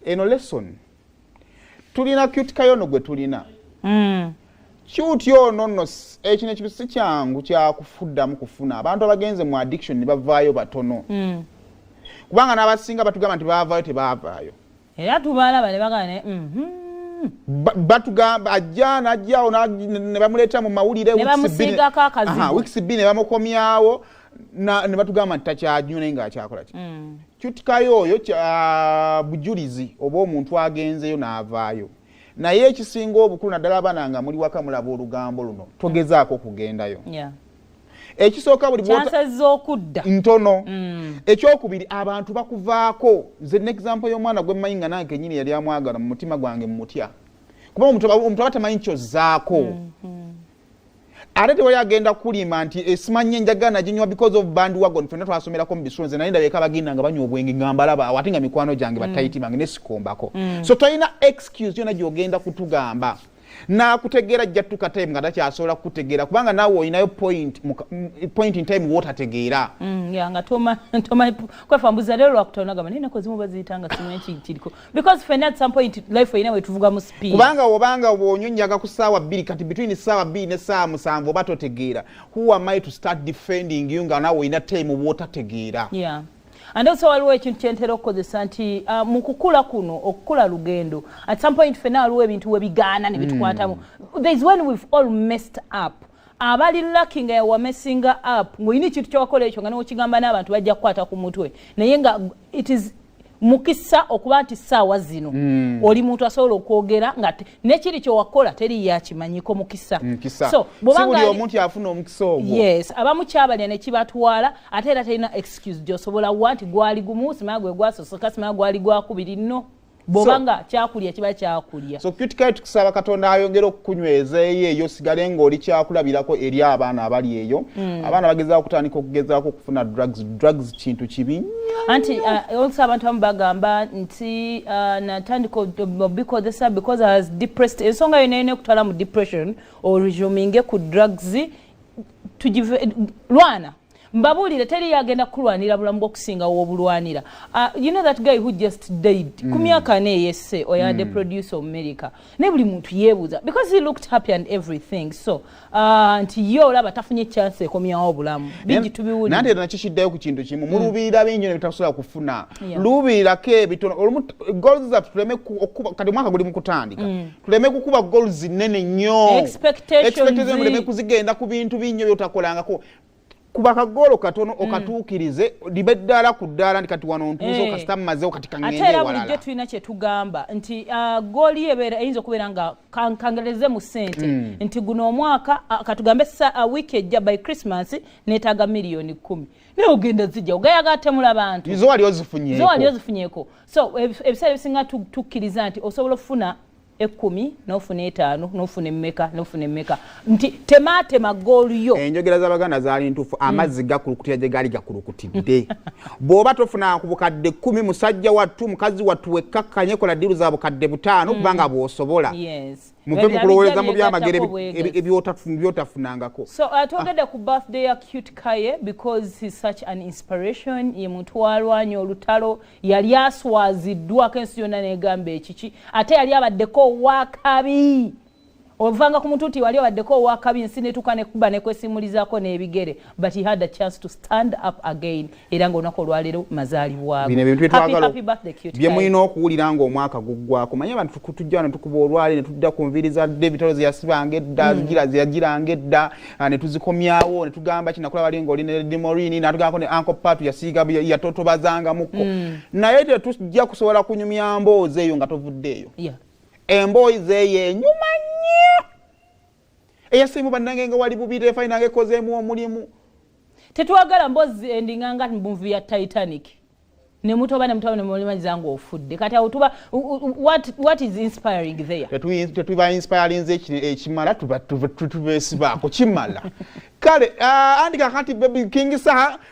Eno lesson tulina Qute Kaye ono gwe tulina. Qute ono nno ekino ekintu si kyangu kyakufuddamu kufuna. Abantu abagenze mu addiction ne bavaayo batono, kubanga n'abasinga batugamba nti baavaayo, tebaavaayo. Era tubalaba ne bagamba ne Batugamba ajja najjawo ne bamuleeta mu mawulire. Ne bamusiigako akazigo. Aha, weeks 2 ne bamukomyawo ne batugamba nti takyanywa, naye ng'akyakola ki? Qute Kaye oyo bujulizi oba omuntu agenzeyo n'avaayo. Naye ekisinga obukulu, naddala abaana nga muli waka mulaba olugambo luno, togezaako okugendayo. Ekisooka buli Chances z'okudda ntono. Ekyokubiri, abantu bakuvaako. Nze n'example y'omwana gwe mmanyi nga nange kenyini yali amwagala mu mutima gwange mumutya, kuba omuntu aba tamanyi kyozzaako. Ate tewali agenda kulima nti esimanyi enjaga naginywa because of bandwagon. Fenna twasomerako mu bisulo. Nze naye ndabeka bagenda nga banywa obwenge nga mbalaba awo, ate nga mikwano gyange, batayiti bange, nesikombako. So tolina excuse yona gyogenda kutugamba nakutegeera. Jja tuka time nga takyasobola kukutegeera, kubanga naawe olinayo point in time wootategeera. Ya nga toma kwefa mbuza leero lwakutaano, gamba naye ennaku ezimu baziyita nga simanyi kiriko, because fenna at some point life erina wetuvuga mu speed. Kubanga obanga bw'onywa enjaga ku ssaawa 2, kati between ssaawa 2 ne ssaawa 7 oba totegeera, who am I to start defending you nga naawe olina time bw'otategeera? Yeah. And also waliwo ekintu kyentera okukozesa nti mu kukula kuno, okukula lugendo. At some point fenna waliwo ebintu webigaana ne bitukwatamu. There is when we've all messed up. Abali lucky nga yawamessinga up, ng'olina ekintu kyewakola ekyo nga newokigamba n'abantu bajja kukwata ku mutwe, naye nga it is mukisa okuba nti ssaawa zino oli muntu asobola okwogera nga nekiri kyewakola teri yakimanyiko, mukisa. Mukisa. So Si bw'obanga buli omuntu afuna omukisa ogwo. Yes, abamu kyabalya ne kibatwala. Ate era terina excuse gy'osobola wa nti gwali gumu, simanya gwe gwasosoka, simanya gwali gwakubiri. Nno bw'oba nga kyakulya kiba kyakulya. So Qute Kaye, tukusaba Katonda ayongere okukunyweza eyo eyo, sigale ng'oli kyakulabirako eri abaana abali eyo. Abaana bagezaako okutandika okugezaako okufuna drugs. Drugs kintu kibi nnyo. Anti also abantu abamu bagamba nti natandika obikozesa because I was depressed. Ensonga yonna yonna ekutwala mu depression oresuminge ku drugs, tugive lwana. Mbabuulire, teri agenda kulwanira bulamu bwokusinga wobulwanira. You know that guy who just died ku myaka 40 yesse, oyo the producer of America, naye buli muntu yeebuuza because he looked happy and everything. So nti ye olaba tafunye chance ekomyawo obulamu. Bingi tubiwulire. Nante era nakyo kiddayo ku kintu kimu: muluubirira bingi ne bitasobola kufuna. Luubirirako ebitono. Olumu goals zaffe tuleme okuba, kati omwaka guli mu kutandika, tuleme kukuba goals nnene nnyo. Expectations. Expectations muleme kuzigenda ku bintu binyo byotakolangako. Kuba kagoolo katono okatuukirize, libe ddaala ku ddaala nti kati wano ntuuse, okasita mmazeewo, kati Ate kaŋŋende era bulijjo ewalala. tulina kye tugamba nti goal ebeera eyinza okubeera nga kangereze mu ssente nti guno omwaka, katugambe wiiki ejja by Christmas neetaaga miliyoni 10, naye ogenda zijja ogayaga temula bantu. Zo wali ozifunyeeko. Zo wali ozifunyeeko. So ebiseera ebisinga tukkiriza nti osobola okufuna 10, n'ofuna 5, n'ofuna emmeka, n'ofuna emmeka, nti temaatema goal yo. Enjogera z'Abaganda zaali ntuufu: amazzi gakulukutira gye gaali gakulukutidde. Bw'oba tofuna ku bukadde 10, musajja wattu, mukazi wattu, wekkakkanye, kola deal za bukadde 5, kubanga bw'osobola. Muve mu kulowooleza mu byamagero Bijja bwegattako. Ebyotafunangako. So twogedde ku birthday ya Qute Kaye because he's such an inspiration. Ye muntu walwanya olutalo, yali aswaziddwako ensi yonna negamba ekiki, ate yali abaddeko owakabi. Ovanga ku muntu nti wali obaddeko owakabi, ensi netuuka nekuba nekwesimulizaako n'ebigere, but he had a chance to stand up again. Era ngaolunaku olwaleero mazaalibwako. Bino ebintu byetwagala Happy birthday, Qute bye Kaye. Mulina okuwulira ng'omwaka guggwako. Manye abantu tujja wano tukuba olwali ne tudda ku nviiri za David Tolo zeyasibanga edda, gira zeyagiranga edda, ne tuzikomyawo ne tugamba kinakola wali ng'oli ne Demorini, natugambako ne Uncle Patu yasiiga yatotobazangamukko. Naye tetujja kusobola kunyumya mboozi eyo nga tovuddeeyo. Emboozi eyo enyuma nnyo eyasiimu bannange nga wali bubi, tefainanga ekozeemu omulimu. Tetwagala mboozi endinga nga movie ya Titanic, nemutoba nemutoba nemulimanyiza nga ofudde. Kati awo tuba what is inspiring there? Tetuba inspirinze ekimala, tubeesibaako kimala. Kale andika kati baby King Saha.